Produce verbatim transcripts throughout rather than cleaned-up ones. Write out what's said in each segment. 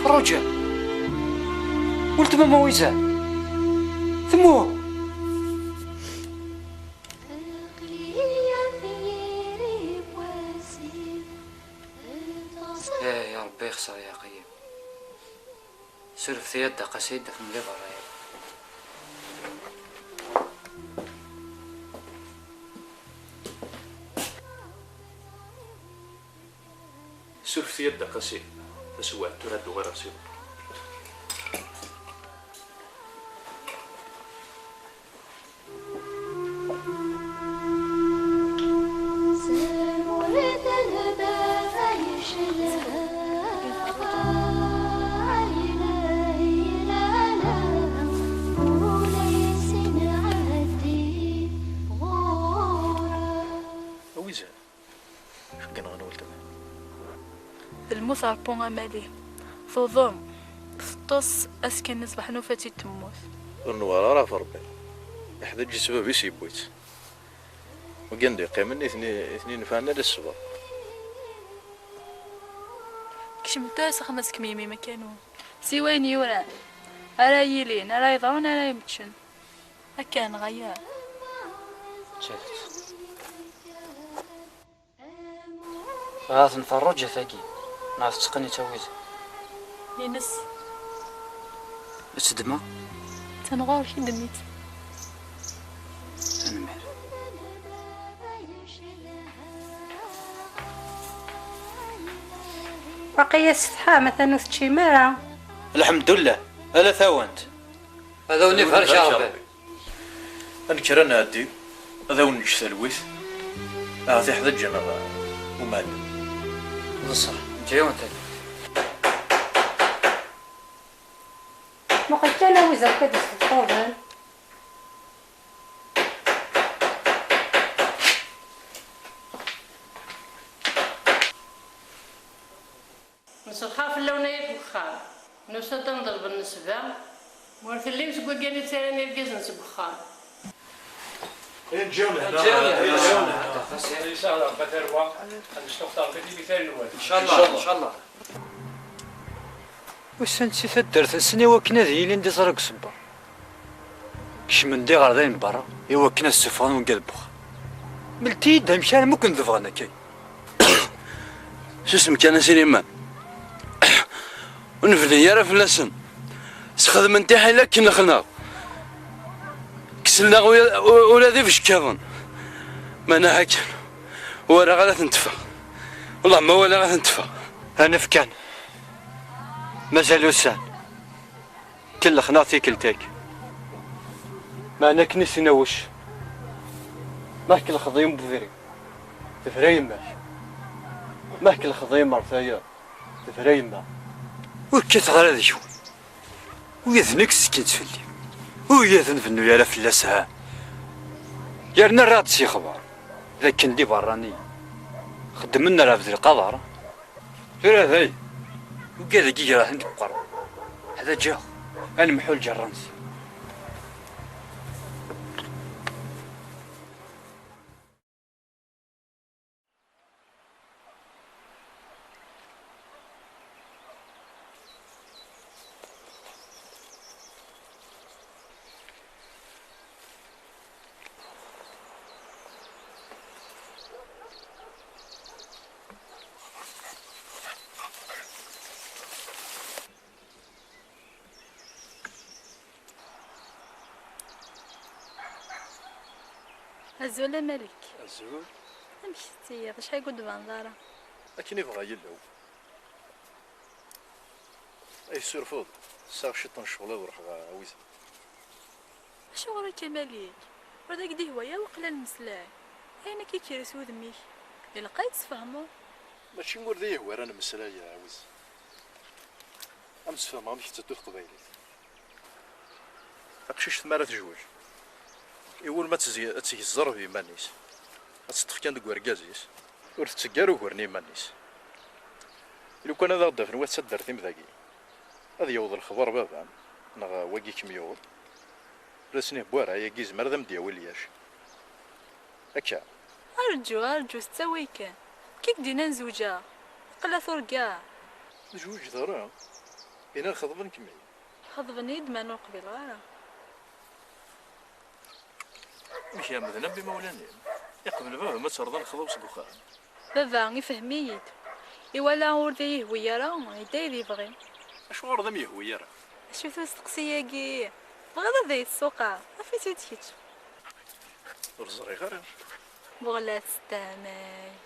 Roger. Weltma Mawiza. Temmut. Eh, ya Ṛebbi, yexṣer yeɛqel-iw. Surfet-iyi-d Dda Qasi, ad t-tafem di berra. Surfet-iyi-d Dda Qasi. Taswiɛt, tura ad d-uɣaleɣ s iḍ. A Wiza, acu i yenɣan weltma? D lmut Ṛebbi a Mali. Tuḍen, teṭṭes, ass kan ṣṣbeḥ nufa-tt-id temmut. Ur newɛer ara ɣef Ṛebbi. Iḥdaǧ i ssbab-is yewwi-tt. Wigi i d-yeqqimen i ten-, i ten-inefɛen ala ṣṣber. Kecmet tura s axxam ad tekmem imakanu. Si wayen yuran, ara yilin, ara yeḍrun, ara imeččen. Akka neɣ aya. Ččet. Ahat n Ferruǧa tagi, neɣ tetteqqen-itt a Wiza? Ines. Ad tt-ddmeɣ? Atan ɣur-k i ddem-itt. Tanemmirt. Waqila tsetḥam, atan ur teččim ara. Lḥemdullah, ala tawant. Ad awen-ibarek Ṛebbi. Ad nekker ad nɛeddi, ad awen-neǧǧ talwit, ahat iḥdaǧ-aneɣ umahil. D ṣṣeḥ, neǧǧa-yawen talwit. Muqel kan a Wiza akka d-isṭebṭuben. Nṣeḍḥa fell-awen ay at wexxam. Nusa-d ad neḍleb nnesba, ma ur tellim seg waggan i ttarran irgazen seg wexxam. Ǧǧiɣ lehna. Ǧǧiɣ lehna. Ǧǧiɣ lehna. Issa Rebbi tarwa, ad nesṭuqet Rebbi timital-nwen. Ncallah, ncallah. Ussan-d si taddart-nsen i wakken ad ilin d iẓri deg usebber. Kecmen-d iɣerdayen n berra i wakken ad ssufɣen wigad n wexxam. Mlet-iyi-d amek armi ur ken-debɣen akka. Susem kan a Sliman. Ur nebni ara fell-asen. Sxedmen tiḥila akken lexneɣ. Kksen-aɣ ula, ula d ibeckiḍen. Meɛna akken, ur walaɣ ara ad ten-ṭṭfeɣ. Wellah ma walaɣ ad ten-ṭṭfeɣ. Anef kan. Mazal ussan. Kellxen-aɣ tikkelt-agi. Meɛna akken i s-inna wuccen. Ma tkelxeḍ i ubrid, tebra yemma-k. Ma tkelxeḍ i imertayen, tebra yemma. Ur kkateɣ ara deg-wen. Ula d nekk ttekkint fell-i. Ula d ur nbennu ara fell-as, ha. Yerna rriɣ-d s yexbar d akken d iberraniyen xeddmen rrɛeb d lqader. Tura dayen, ugad-agi gerrhen deg uqerru. Ḥdaǧeɣ ad nemḥu lǧerra-nsen. Azul a Malik. Azul. Amek tettiliḍ? Acḥal ur d-tbaneḍ ara? Akken ibɣa yella. Ay tessurfeḍ, sɛiɣ ciṭṭ n ccɣel ad ruḥeɣ a Wiza. Acuɣer akka a Malik? Ur d ak-d-ihwa ara waqila lmeslay? Ayen akka ikker s wudem-ik, ilaq ad yi-d-tesfehmeḍ. Mačči ur d-iyi-ihwa ara lmeslay a Wiza. Ad m-sfehmeɣ amek tetteddu teqbaylit. Taqcict mi ara tejwej, iwulem ad tez-, ad teg zzerb i yiman-is, ad teṭṭef kan deg urgaz-is, ur tetteg ara ugur n yiman-is. I lukan ad aɣ-d-afen wat taddart-im dagi, ad yaweḍ lexbar baba-m, neɣ wagi i kem-yuɣen, ur asen-ihewwa ara, ayagi yezmer ad am-d-yawi lyac. Akka. Arǧu, arǧu, s ttawil kan. Kik d-yennan zewǧeɣ. Aql-a turga. Ur tezwiǧeḍ ara? Ini-d xeḍben-kem-id. Xeḍben-iyi-d, meɛna ur qbileɣ ara. Amek, ɛemmden-am imawlan-im? Iqbel baba-m ad terreḍ lexḍub seg uxxam? Baba ifhem-iyi-d. Iwala ur d iyi-yehwi ara, yedda yid yebɣi. Acuɣer ur d am-yehwi ara? Acu-t usteqsi-agi? Tebɣiḍ ad iyi-tessuqeḍ? Af-itt-id kečč. Ur ẓriɣ ara. Buɣla testeɛmay.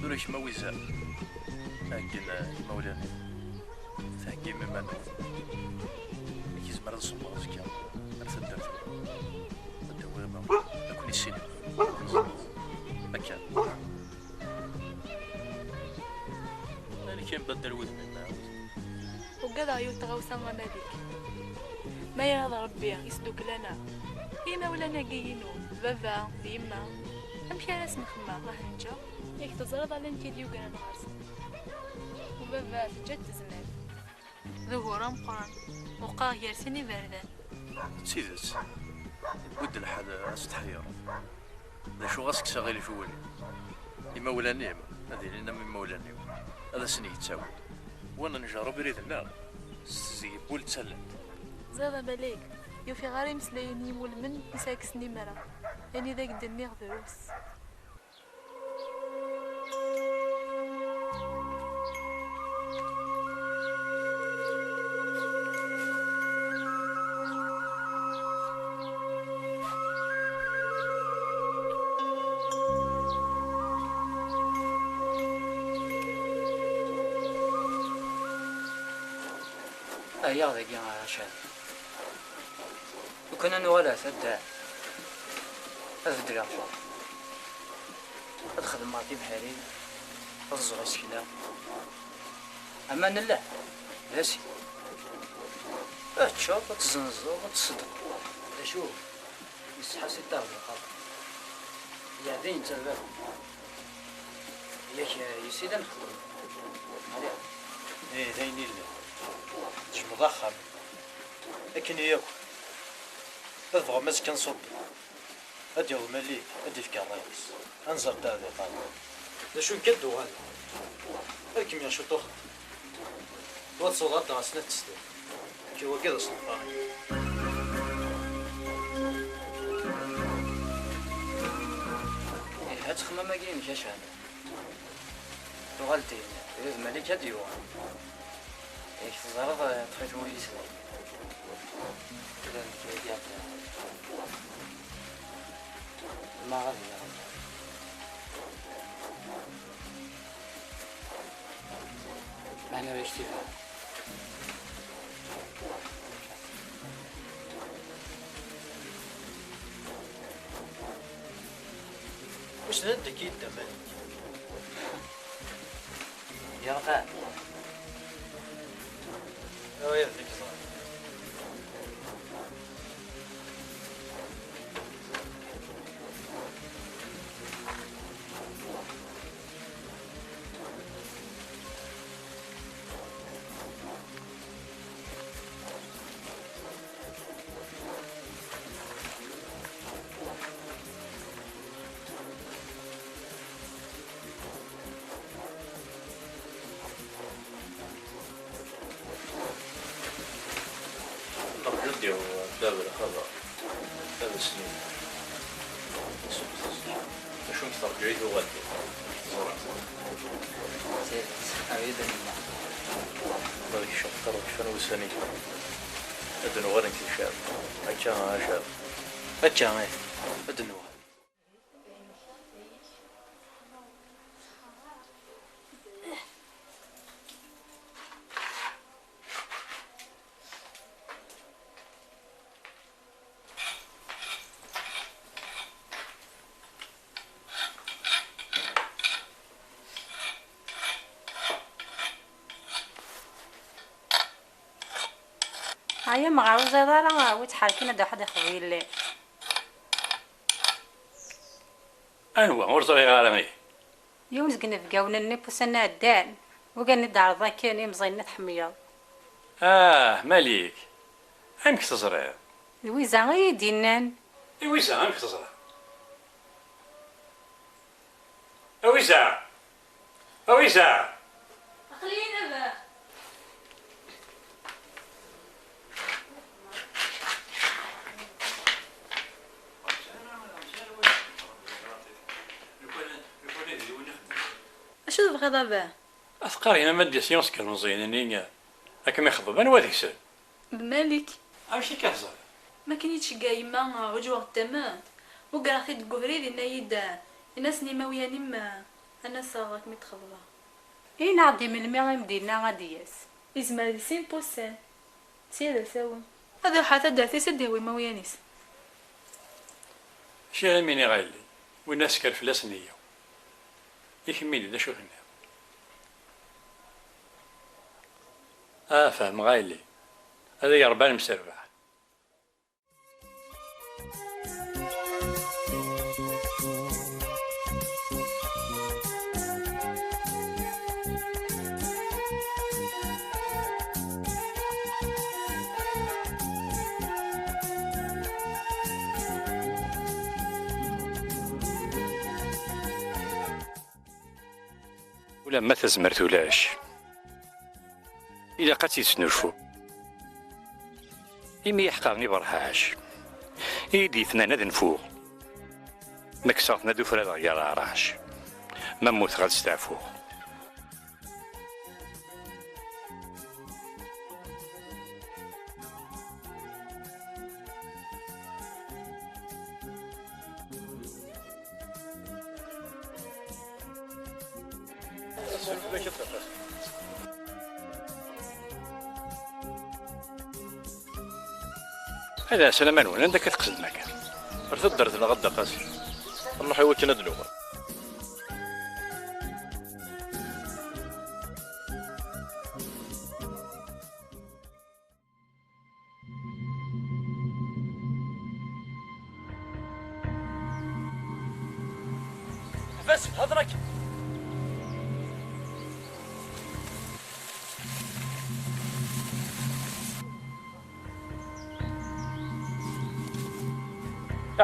Tura kemm a Wiza, heggi imawlan-im, theggim iman-nwen. Nekk zemreɣ ad ṣubbeɣ azekka ar taddart-nwen, ad d-awiɣ imawen, ad ken-issineɣ. Akka. Amek yembaddal wudem-im? Ugadeɣ yiwet tɣawsa a Malik. Ma yirad Rebbi isdukkel-aneɣ, imawlan-agi inu, baba d yemma, amek ara sen-xemmeɣ, ad ten-ǧǧeɣ? Yak teẓriḍ ala nekk i d-yugran ɣer-sen. U baba teǧǧa-t tezmert. D ugur ameqqran, meqqer gar sin iberdan. D tidet, yewwi-d lḥal ad teḥyureḍ. D acu ɣas kkes aɣilif i wul-im. Imawlan-im ad ilin am imawlan-iw, ad asen-yettawi. Wa nenjer abrid-nneɣ s tizgi n wul d tallelt. Ẓriḍ a Malik, yufiɣ ara imeslayen yimulmen i s-ak-snimmreɣ, anida k-d-nniɣ drus. Ɛyiɣ dagi a Can. Lukan ad nuɣal ar taddart, ad beddleɣ cwiṭ. Ad xedmeɣ tibḥirin, ad ẓẓeɣ isekla. Aman llan, d asin. Ad teččeḍ, ad tezzenzeḍ, ad tṣeddqeḍ. D acu? Yesseḥa si ṭṭerḍiqat. Yeɛdin netta d baba. Yak, eh, yis-i d anexdem. Mani? Ih, d ayen yellan. Tejmeḍ axxam. Akken i yakk. Ad bɣum azekka nṣubb. Ad d-yaweḍ Malik, ad d-ifk ṛṛay-is. Ad nẓer dda Ɛebdiqader. D acu nekk ad d-uɣaleɣ? Ad kem-yaɣ ciṭuḥ. Wa tesweḍ ad d-ɣer snat tesdawit. Nekk wagi d asenfar-iw. Yelha ttxemmam-agi-inek a Can. Tuɣal-d din, ula d Malik ad d-yuɣal. Yak teẓriḍ, ṭṭef-it wul-is din. Ula d nekk wagi ad d-, ma ad iliɣ. Meɛna ur ak-t-id-rriɣ. Wissen anda akka yedda Malik? Yerqa. Awi ad k-ẓreɣ. Terǧa-yi tuɣal. Ẓriɣ. Abrid n Allah. Ma d kecmeɣ, ṭṭerḍ kfan wussan-ik. Ad d-nuɣal nekk d Cab. Akka, a Cab. Akka, ih. Ad d-nuɣal. Aya meɣ ur ẓiḍ ara, wi ttḥerkin ad d-iruḥ ad ixḍeb yelli. Anwa? Ur ẓriɣ ara, ih. Yiwen seg inebgawen-nni n wussan iɛeddan, ugan i d-ɛreḍ akken imẓiyen-nni tḥemmleḍ. Ah, Malik, amek teẓriḍ? D Wiza i yi-d-yennan. I Wiza, amek teẓra? A Wiza! A Wiza! Aql-iyi a baba. Acu tebɣiḍ a baba? A teqqar-inem ad d-yas yiwen seg ilmeẓyen-nni ad kem-ixḍeb, anwa deg-sen? D Malik. Amek i k-ihẓer? Mi akken i d-tceggeɛ yemma, ɣuǧweɣ-d tament, mugreɣ-t-id deg ubrid, yenna-yi-d, ini-asen i imawlan-im, ad n-aseɣ ad kem-id-xeḍbeɣ. Ini-aɣ-d i melmi i m-d-yenna ad d-yas. Yezmer di sin n wussan, sya d asawen. Ad iruḥ ar taddart-is ad d-yawi imawlan-is. Acu ara m-iniɣ a yelli, win asker fell-as neyya. I kemmini, d acu tenniḍ? Ah, fehmeɣ a yelli. Ad ag-Rebbi ad nemserbeḥ. Ulamma tazmert ulac, ilaq ad tt-id-snulfu. Imi i ḥeqren iberḥac, i yi-d-yetnan ad nfuɣ. Ma kkseɣ-ten ad ufradeɣ gar aɛrac. Ma mmuteɣ ad steɛfuɣ. Ala, sslama-nwen, anda akka tqesdem akka? Ar taddart neɣ a Dda Qasi? Ad nruḥ i wakken ad d-nuɣal. Bas, hḍeṛ akka.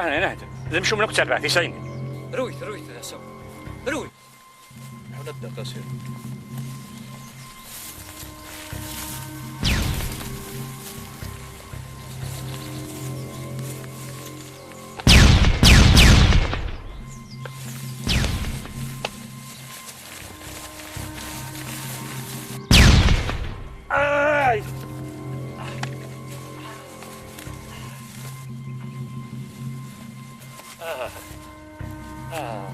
Ahna, ahna. D amcum akk d terbaɛt i sɛin. Rwit, rwit, d asawen. Rwit. Ḥuna Dda Qasi. Ay! Ah. Ah.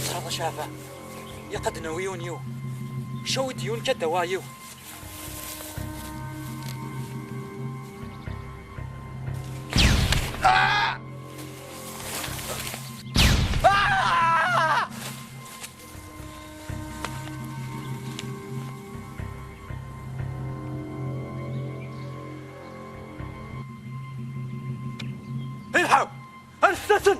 Teẓriḍ a Caɛban, ilaq ad d-nawi yiwen yiwen. Cawi-d yiwen kan ad d-awiɣ yiwen. Ah! Ah! Ilḥew! Ansa-ten!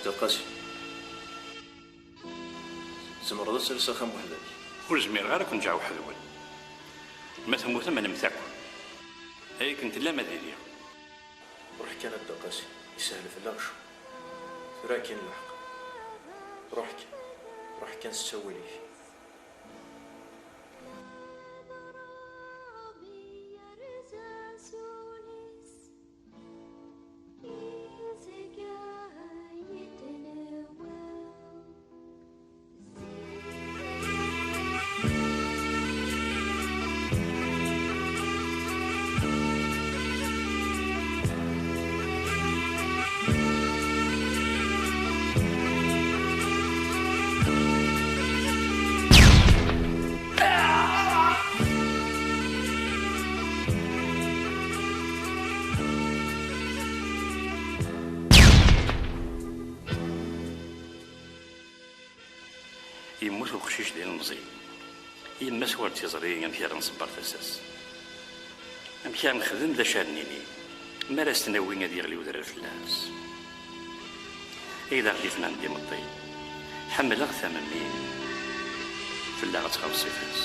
Qasi, tzemreḍ ad tales axxam weḥd-k? Ur zmireɣ ara ad ken-ǧǧeɣ weḥd-wen. Ma temmutem, ad nemmet akk. Akken tellam ad iliɣ. Ruḥ kan a Dda Qasi, yeshel fell-aɣ ccɣel. Tura kan lḥeqq. Ruḥ kan, ruḥ kan s ttawil-ik. Yemmut uqcic d ilemẓi. Yemma-s ur tt-iẓri amek ara nṣebber tasa-s. Amek ara nexdem, d acu ara nini? Mi ara s-nawi ad yeɣli udrar fell-as. Ay d aɣlif n ɛend imeṭṭi. Ḥemmleɣ-t a memmi. Fell-aɣ ad txelṣ ifass.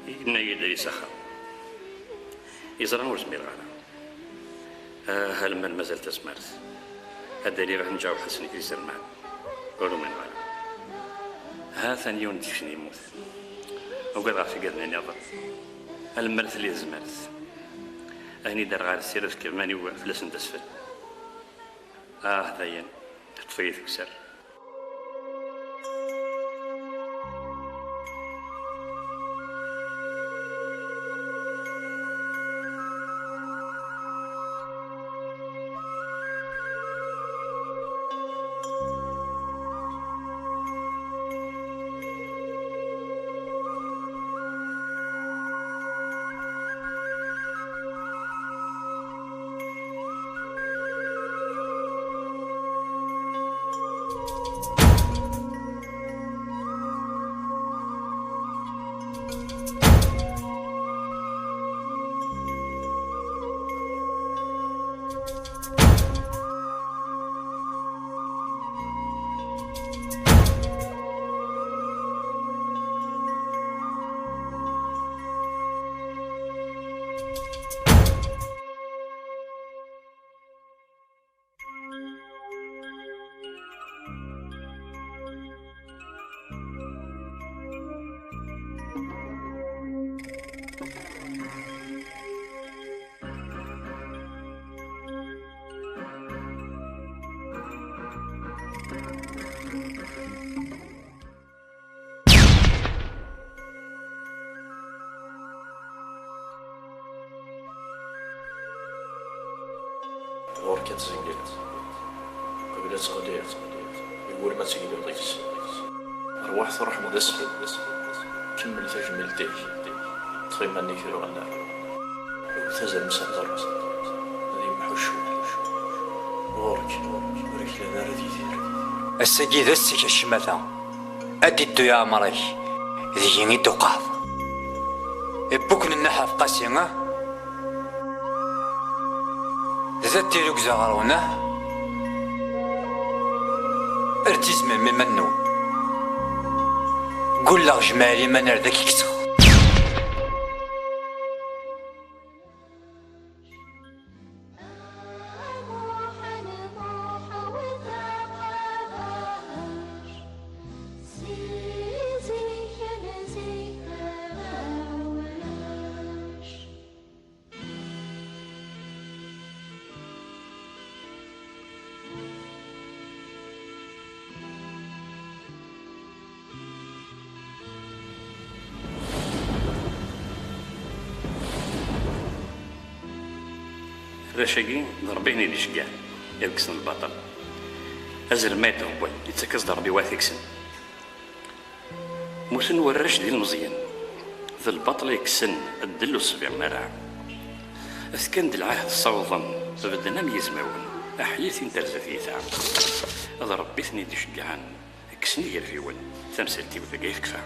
Yenna-yi-d ad isaxer. Yeẓra ur zmireɣ ara. Ah, alemmer mazal tazmert. Ad d-aliɣ ad nǧaw ḥasen kra izerman. Ur umineɣ ara. Ha-t-an yiwen deg-sen yemmut. Ugadeɣ ɣef igaden nniḍen. Alemmer telli tezmert. Ayen i d-rɣ ar ssir ad fkeɣ iman-iw fell-asen d asfel. Ah, dayen, teṭṭef-iyi tekser. Ɣur-k ad tzegleḍ, qbel ad teɣliḍ, deg wul ma tegluḍ deg-s. Rwaḥ truḥ d asfel, kemmel tajmilt-ik, ṭṭef iman-ik ur ɣelli ara. Iwet azrem s hder, ad yemḥu ccwal. Ɣur-k, ur ak-lad ara d Yidir. Ass-agi d ass-ik a ccmata. Ad d-iddu yeɛmer-ik, deg-i i d-tuqɛeḍ. Iwwi-ken nneḥ ɣef Qasi, ah? D at tirugza ɣer-wen, ah? Ar tizmim iman-nwen. Gulleɣ jmaɛ liman ar daki kkseɣ. Arrac-agi d Ṛebbi i ten-id-iceggɛen, ad kksen lbaṭel. Azrem ay d-ḍewwel, yettak-as-d Ṛebbi wa t-ikksen. Mmuten warrac d ilmeẓyen, d lbaṭel ay yekksen ddel ur sbiɣen ara. Fkan-d lɛahd ssawḍen, bedden am yizmawen, aḥlil tin terza tiyita. D Ṛebbi i ten-id-iceggɛen, kksen igerfiwen, tamsalt-iw deg ay tekfa.